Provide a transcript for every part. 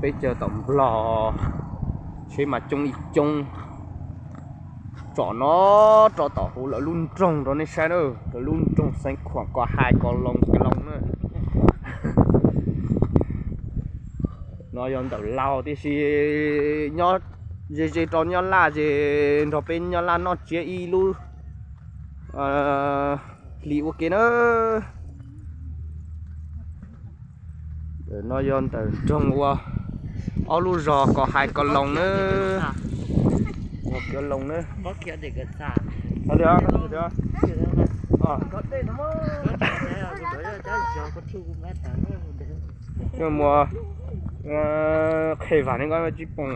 Peb caug tom Nplog, tsheb mas coob li coob. Tsom no rau tom hauv lawv lub nroog rau nej saib na, lawv lub nroog Xeev Khuam Kos Hais Kos Loos Kos Loos na. No yog ntawm Laus tiam sis nyob ze ze rau Nyab Laj ces nrog peb Nyab Laj noj tsiab ib lub hlis ua ke na. No yog ntawm nroog ua ob lub zos Kos Hais Kos Loos na. Kos Loos na. Mus qhia vam ne koj tsis pom.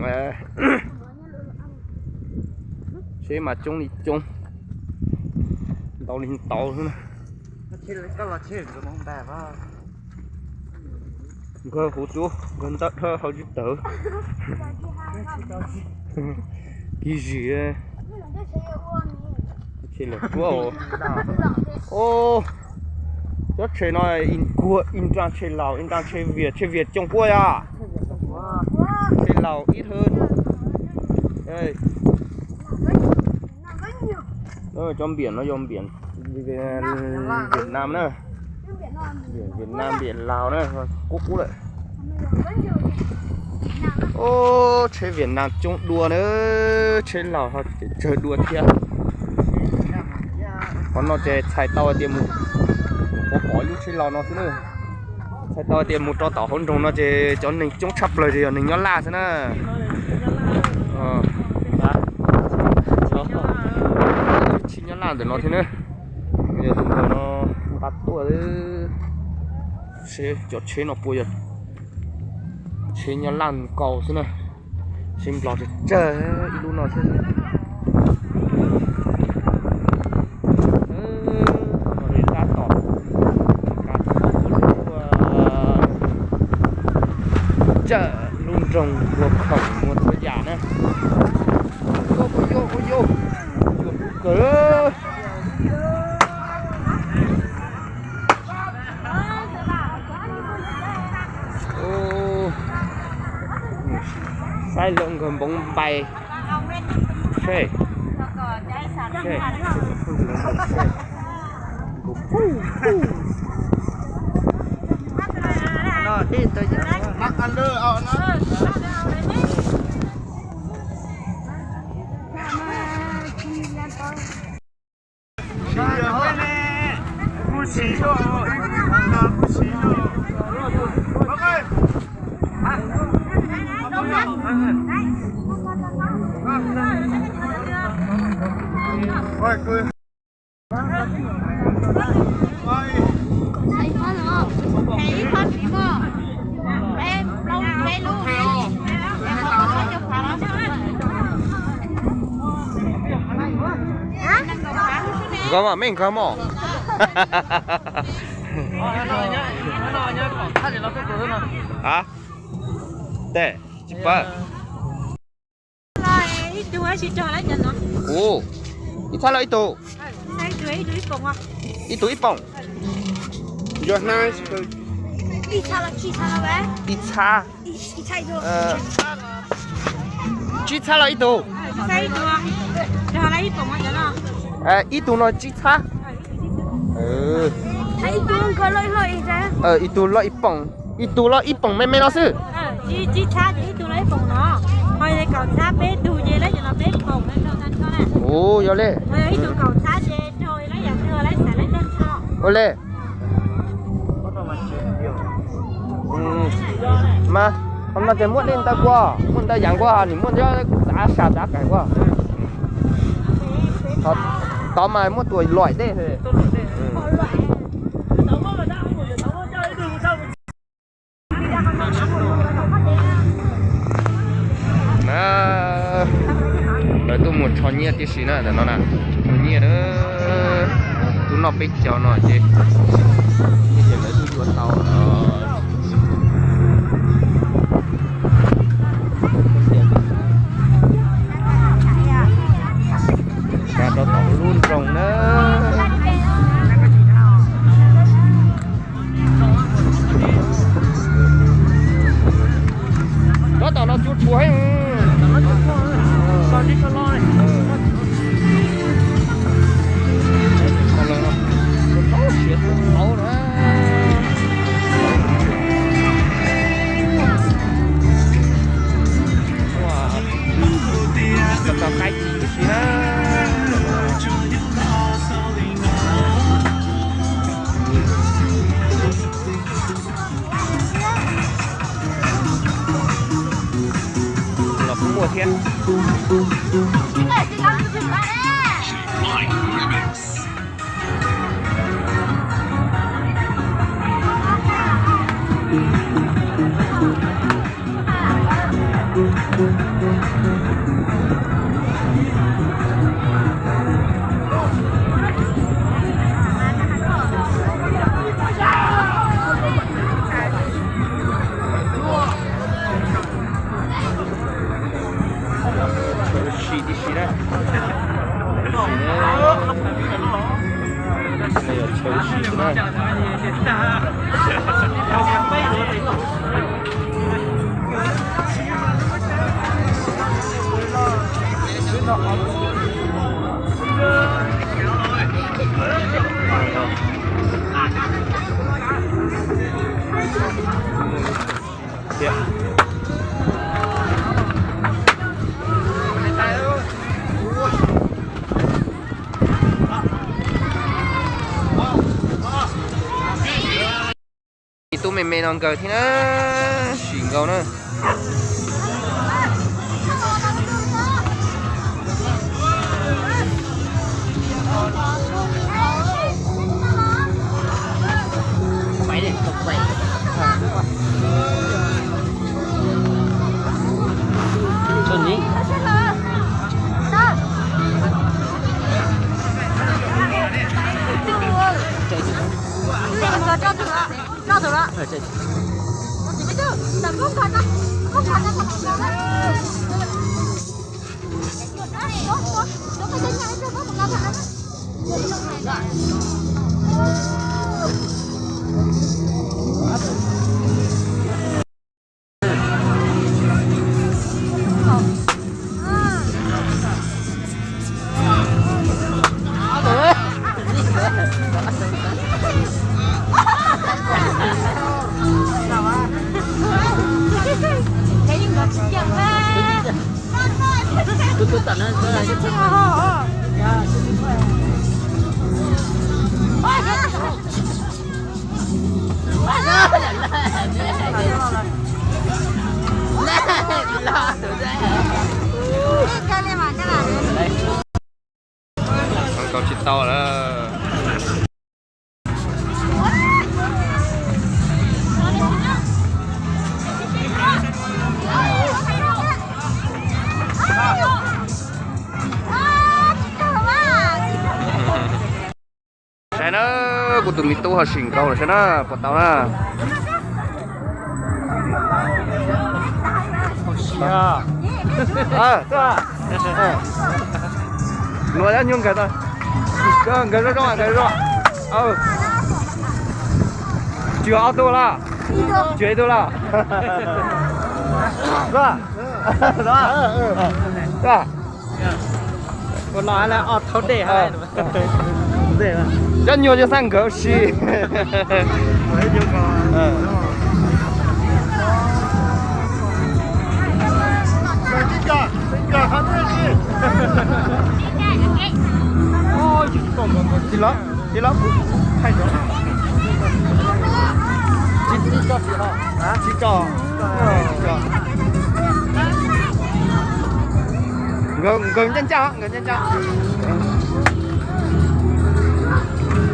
Tsheb mas coob li coob, ntau li ntau xwb na. Nkawd huv tub nkawd ntawd dhawb hauv tsis tawv. Kiv zis. Tsheb lawm tuaj. Os, cov tsheb no ib kuag ib nrab tsheb Laus ib nrab tsheb Vias, tsheb Vias coob puab yom. Tsheb Laus ib thwb. Cov npiam no yog npiam Vietnam na. Npiam Vietnam npiam Laus na, qub qub lawm. Os, tsheb Vietnam coob dua na, tsheb Laus ho tsawg dua thiab. Qhov no ces txhais tau hais tias mus, pov pov lub tsheb Laus no xwb na. Txhais tau hais tias mus rau tom hauv nroog no ces cov neeg coob tshaj plaws ces yog neeg Nyab Laj xwb na. Tsheb Nyab Laj ntawm no thiab na. Yog tus ntawm no nqa tuaj, cov tsheb no puas yog tsheb Nyab Laj nkaus xwb na. Tsheb Nplog tsawg tsawg ib lub no xwb. Tab tom nqa tuaj tsawg lub nroog ua khoom ua txhua yam na. Ua ua ua, kawg. Saib lawv nkawd npoov npai. Nkawd mas mej nkawd mog. A, tej tsis paub. Ub, ib txhab los ib tug? Ib tug ib poom. Ib txhab. Tsib txhab los ib tug? Ib tug no tsib txhab. Ib tug loj ib poom, ib tug loj ib poom me me no xwb. Ub, yog li. Ua li. Mas qhov no ces muaj dej ntawd kuv, muaj ntawd yam kuv, nws muaj ntawd kuv txav sab txav kais kuv. Tod mas muaj tus luam dej. Lawv tuaj mus tsho nyiaj tib si na, ntawm no na, tsho nyiaj na, tuaj noj peb caug no ces lawv tuaj yuav tau. Rau tom lub nroog na. Ua heev. Siav tau hauv na. Ua, tau qaib ci tib si na. Los kuj muaj thiab. Chaw ua si tib si na. Chaw ua si na. Chaw ua si na. Tus me me no nkawd thiab na, sim nkaus na. Nkaus tsis tau lawm. Saib na, kuv tus me tub ho sim nkaus lawm saib na, puas tau na. Luag nyob nkawd, nkawd zoo zoo, nkawd zoo. Tsis ob tug los? Tsis ib tug los? Ua no ob thaub dej. Cov nyuag yog xaj nkawd si. Tsis los, tsis los, kuv thaij rau. Tsis tso, tsis tso. Nkawd ncaj ncaj, nkawd ncaj ncaj.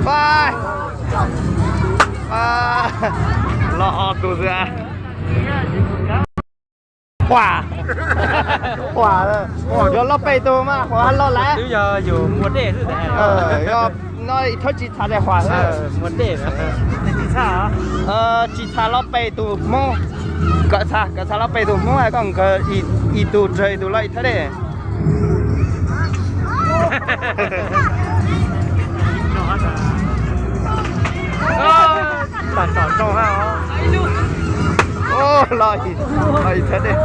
Pab, pab, los ob tug xwb. Huam, huam, yog loj peb tug mas huam loj lawm. Twb yog yus muaj dej xwb. Yog no thawj tsis txham tias huam xwb. Tsis txham los peb tug Hmoob. Nkawd txham, nkawd txham los peb tug Hmoob, koj nkawd ib tug tsawg ib tug loj ib thawj dej. Los ib thawj dej.